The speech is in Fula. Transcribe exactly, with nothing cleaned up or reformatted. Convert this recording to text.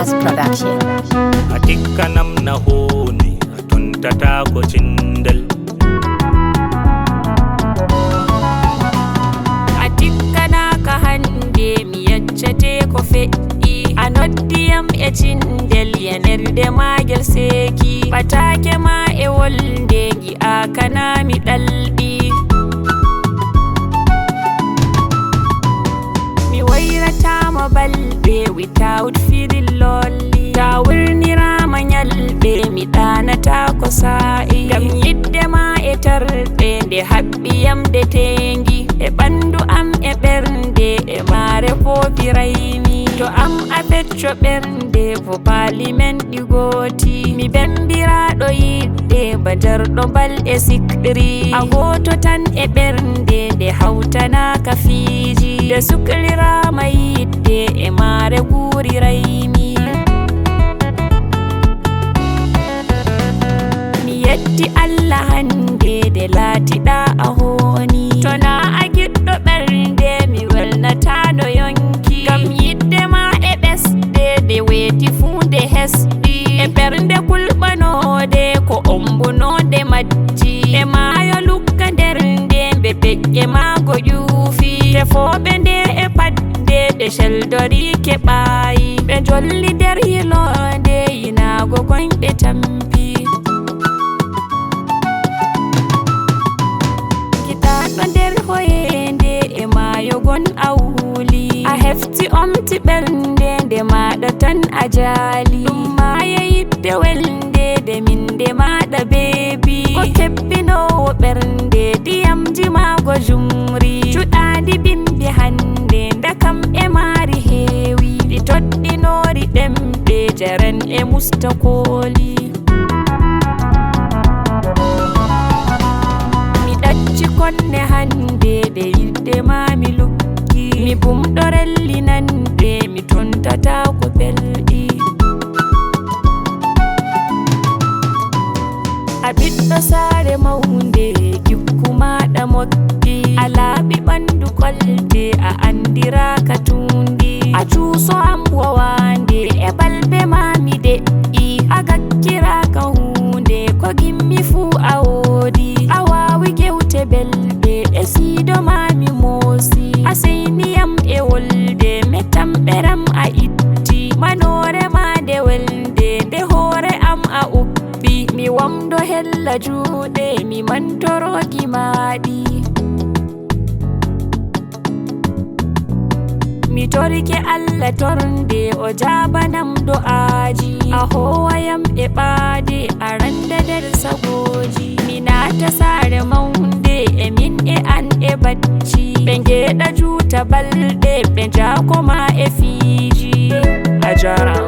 Production. A tikkanam na hooni, a tontataako cindel. A tikkanaaka hannde, mi yeccete ko feƴƴi. A noddiyam e cindel, yenerde maagel seeki. Ɓataake ma e wolde, ngi'aaka na mi ɗalɗi. Mi woyrataama balɗe without feeling lonely. Ta wurniraama nyalɗe, mi ɗaanataako saa'i. Ngam yiɗde ma e tarɗe, nde haɓɓi yam nde teengi. E ɓandu am e ɓernde, e maare foofi raymi. To am a fecco ɓernde, fo paali men ɗi gooti. Mi bembiraaɗo yiɗde, ba jarɗo bal e sikri. A gooto tan e ɓernde, nde hawtanaaka fiiji. Nde sukliraama yiɗde, e maare guuri raymi. Mi yetti Allah hannde, nde laatiɗa a hooni. To na a giɗɗo ɓernde, mi welnataano yonki. Ngam yiɗde ma e ɓesde, nde weeti fuu nde hesɗi. E ɓernde kulɓanoode, ko ombunoode majji. E maayo lukka nder nde, mbe peƴƴe maago ƴuufi. Tefooɓe nde e padde, ɓe celdori keɓaayi. Ɓe njolli nder yiloonde, yinaago koyɗe tampi. Giɗaaɗo nder hoyeende e maayo gon a wuuli. A hefti omti ɓernde, nde maaɗa tan a jaali. Ɗum maaye yiɗde welnde, nde min nde maaɗa beebi. Ko kebbinoowo ɓernde, ndiyamji maago jumri. Cuɗaandi bimbi hannde, ndakam e maari heewi. Ɗi toɗɗinoori ɗemɗe, jaran e mustakooli. Mi ɗacci konne hannde, nde yiɗde ma mi lukki. Mi bumɗo rellinande, mi tontataako pelɗi. A ɓiɗɗo saare mawnde, jikku maaɗa moƴƴi. A laaɓi ɓandu kolte, a anndiraaka tuundi. A cuuso am wowaande, e balbe ma mi deƴƴi. A gakkiraaka huunde, ko gimmi fuu a woodi. A waawi gewte belɗe, e siido ma mi moosi. A seyni yam e wolde, metam ɓeram a itti. Manoore ma nde welnde, nde hoore am a uppi. Mi wamdo hella juuɗe, mi mantoro gimaaɗi. Mi torike Allah tornde, o jaabanam do'aaji. A hoowayam e ɓaade, a randa nder sagooji. Mi naata saare mawnde, e min e an e bacci. Ɓe ngeeɗa juuta balɗe, ɓe njaako ma e fiiji. A jaraama.